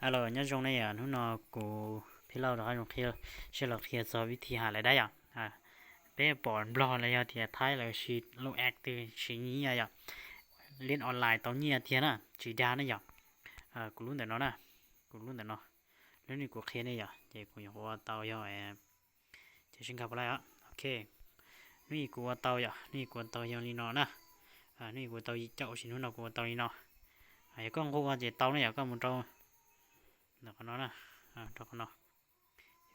Hello, nyob zoo nej yom, hnub no kuv Phij Lauj rov qab zoo qhia, sib los qhia txog vib thi hais lawv dab yom. Peb pom Nplog los yog tias Thaib lawv siv lub app twg siv nyiaj yom, liab online tau nyiaj tiag na, tsis dag ne yom. Kuv lub ntawm no na, kuv lub ntawm no, lub no kuv qhia nej yom, ces kuv nyuam qhuav ua tau yog, ces sib nkag puas laij os. Ok, hnub ib kuv ua tau yom, hnub ib kuv ua tau yog li no na. Hnub ib kuv ua tau yim caum, tab sis hnub no kuv ua tau li no. Yog koj nqus ua ces tau ne yom, koj mus rau ntawm qhov no na, rau qhov no,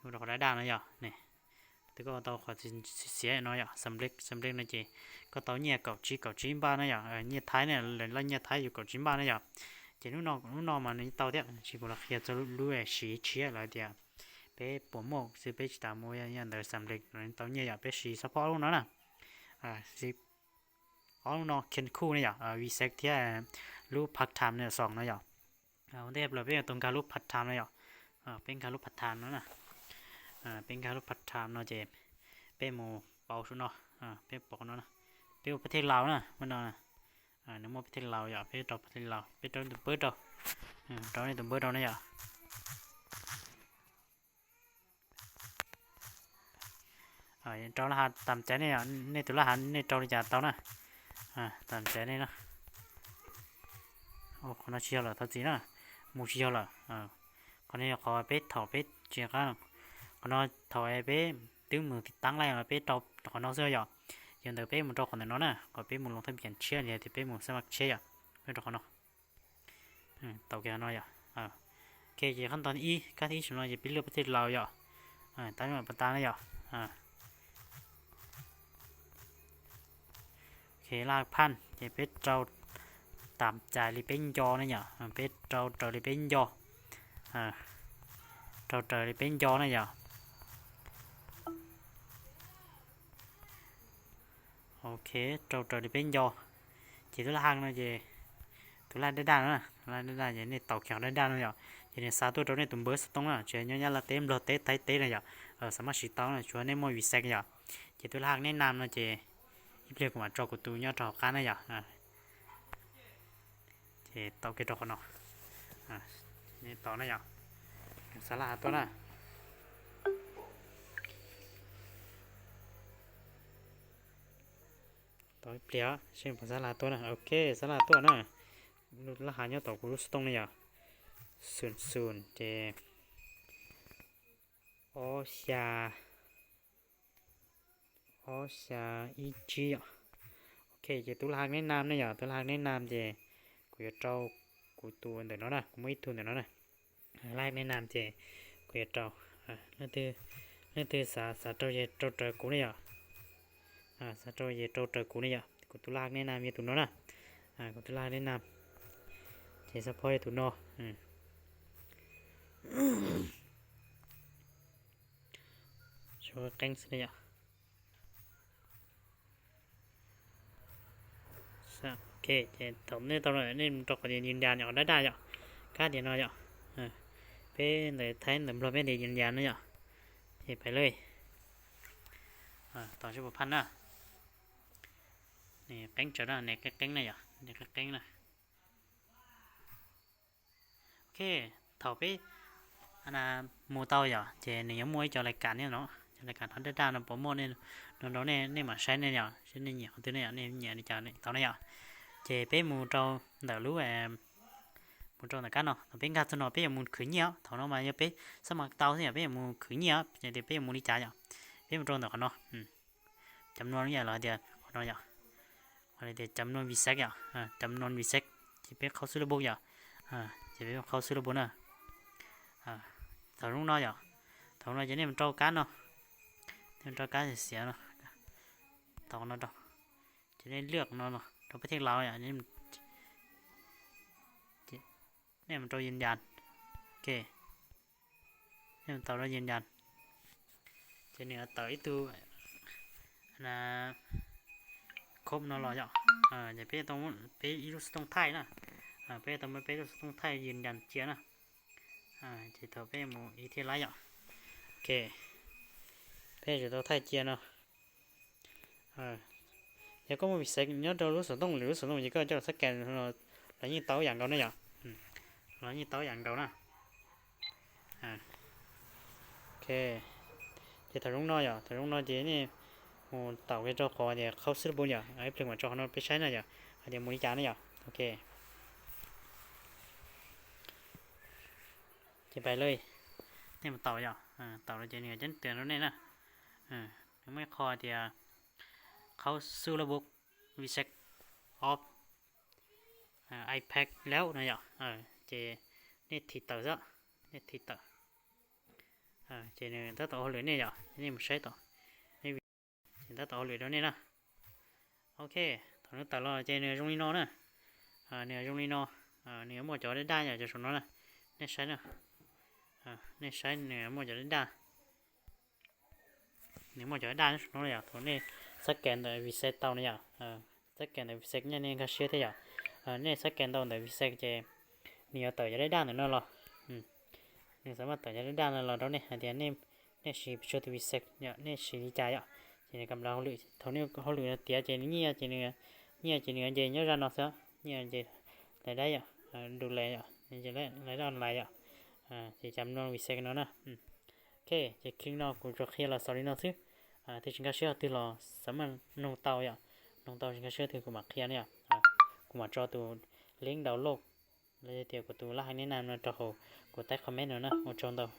rau qhov dab daj no yom ne. Twb koj ua tau qhov xiav xiav no yom, xam lej xam lej no ces koj tau nyiaj kaum tsib kaum tsib npaj na yom, nyiaj Thaib ne, lawv laij nyiaj Thaib yus kaum tsib npaj na yom. Ces hnub no, hnub no mas nws tau thiab, tab sis kuv los qhia txog lub siv tshiab lawv tias peb puas muaj xwb, peb tsis tas mus ua ntawd xam lej los tau nyiaj yom, peb siv xab phob ob lub no na. Ob lub no Kenku ne yom, Vsec thiab lub part time ne, xoom no yom. Ua ntej los peb yuav tau nkag lub part time no yom. Peb nkag lub part time no na. Peb nkag lub part time no ces peb mus pauv saum no, peb pauv no na. Peb ua pab thej laus na, muab no, nws muaj pab thej laus yom, peb rau pab thej laus, peb rau tus npawb rau, rau nej tus npawb rau na yom. Rau laj hav tam caiv nej yom, nej tus laj hav nej rau li cas tau na. Tam caiv nej na. Qhov no tsis yog lawm, thov txim na, mus tsis yog lawm. Qhov no yog qhov peb thaum peb tsis qab, qhov no thaum peb twb mus tiv taab laij los peb rau qhov no xwb yom. Yog ntawd peb mus rau qhov ntawm no na, qhov peb mus loo thaj piam tshiab li tias peb mus xab maj tshiab yom, peb rau qhov no. Tau kiag no yom. Ok, ces qhov ntawm ib, kab thib ib saum no ces peb luaj pab thej laus yom. Tab meeg pas tas na yom. Ok, laj phaj ces peb rau tam caiv li peb nco na yom, peb rau raws li peb nco, rau raws li peb nco na yom. Ok, rau raws li peb nco. Ces tus laj hav no ces tus laj daj daj no, tus laj daj daj ces nej tau kiag daj daj no yom. Ces nws xa tuaj rau nej tus npawb xov tooj na, tsis nyob Nyab Laj teb, Nplog teb, Thaib teb na yom, xav maj siv tau na, tsuav nej muaj Vsec yom. Ces tus laj hav nej nam no ces ib pliag kuv mam tso kuv tus nyob rau hauv qab na yom. Ces tau kiag rau qhov no. Tau na yom. Xa laj hav tuaj na. Tau ib pliag seb puas xa laj hav tuaj na. Ok, xa laj hav tuaj na. Laj hav nyob tom kuv lub xov tooj ne yom. Xum xum ces ob xya, ob xya ib tsib yom. Ok, ces tus laj hav nej nam ne yom, tus laj hav nej nam ces kuv yuav rau kuv tus ntawm no na, kuv muaj ib tug ntawm no na. Laj hav nej nam ces kuv yuav rau, leej twg xav, xav rau ces rau raws kuv ne yom. Xav rau ces rau raws kuv ne yom, kuv tus laj hav nej nam yog tus no na. Kuv tus laj hav nej nam ces xab phob yog tus no. Qeeb xwb yom. Ok, ces thaum nej tau no nej mus rau qhov tias yws yas yom, qhov daj daj yom, kab tias no yom. Peb ntawm Thaib ntawm Nplog peb tias yws yas no yom. Ces pais lawm. Tos seb puas phaj na. Nws qeeb tsawv na, nws qeeb qeeb na yom, nws qeeb qeeb na. Ok, thaum peb mus tau yom, ces nws yuav muaj ib co lais kas no, cov lais kas no daj daj no puas muaj no rau nej, nej mam saib nej yom, saib nej nyiam qhov twg ne yom, nej nyiam li cas tau ne yom. Ces peb mus rau ntawm lub, mus rau ntawm kab no, thaum peb nkag txog no peb yuav mus khwv nyiaj os, thaum no mas yog peb xab mas tau xwb yom, peb yuav mus khwv nyiaj os, ces tias peb yuav mus li cas yom. Peb mus rau ntawm qhov no, cov no los tias qhov no yom, qhov tias cov no Vsec yom, cov no Vsec, ces peb qhaub xwb lub boob yom, ces peb qhaub xwb lub boob na. Thaum no yom, thaum no ces nej mus rau kab no, nej mus rau kab xiav no, thaum no rau, ces nej lwaj no no rau peb thej laus yom, nej mus rau yws yas, ok, nej mus tau rau yws yas, ces nws tawm ib tug khob no los yom, ces peb tau, peb ib lub xov tooj thaij na, peb tau muab peb lub xov tooj thaij yws yas cia na, ces thaum peb mus ib thij laib yom, ok, peb tsis tau thaij cia no. Yog koj muaj Vsec nyob rau lub xov tooj, lwm lub xov tooj ces koj coj los txhab kas los yeej tau yam nkaus na yom. Los yeej tau yam nkaus na. Ok, ces thaum zoo no yom, thaum zoo no ces nej mus taum rau qhov tias qhov xwb lub yom, ib pliag mam tso qhov no peb saib na yom, hais tias mus li cas na yom. Ok, ces pais li, nej mus taum yom, taum los ces nws ceeb twm rau nej na. Nws muaj ib qho tias qhov xwb lub VSEC off iPad lawm no yom, ces nej thim tawm xwb, nej thim tawm, ces nws tab tom ua hauj lwm nej yom, nej mus saib tau, ces tab tom ua hauj lwm rau nej na. Ok, thaum nws tawm los ces nws zoo li no na. Nws zoo li no, nws muaj cov daj daj yom, cov saum no na. Nej saib na, nej saib nws muaj cov daj daj, nws muaj cov daj daj saum no yom, thaum nej xab kev ntawm VSEC tau na yom, xab kev ntawm VSEC nej nkag siab thiab yom. Nej xab kev ntau ntawm VSEC ces nws yuav tawm cov daj daj ntawm no los. Nws xav mas tawm cov daj daj no los rau nej hais tias nej siv pes tsawg tus VSEC yom, nej siv li cas yom, ces nws kam lawv hauj lwm. Thaum nej hauj lwm no tiav ces nyiaj ces nws, nyiaj ces nws nce nyob zaj no xwb, nyiaj nce lawv dab yom, du lais yom, nce lawv dab online yom, ces cov no VSEC no na. Ok, ces clip no kuv tsuas qhia los xaus li no xwb. Thiab tsis nkag siab qhov twg los xav mas noog tau yom, noog tau tsis nkag siab qhov twg kuv mam qhia na yom. Kuv mam tso tus link download los yog tias kuv tus lab hais nej na no rau hauv kuv taib comment no na. Ua tsaug ntau.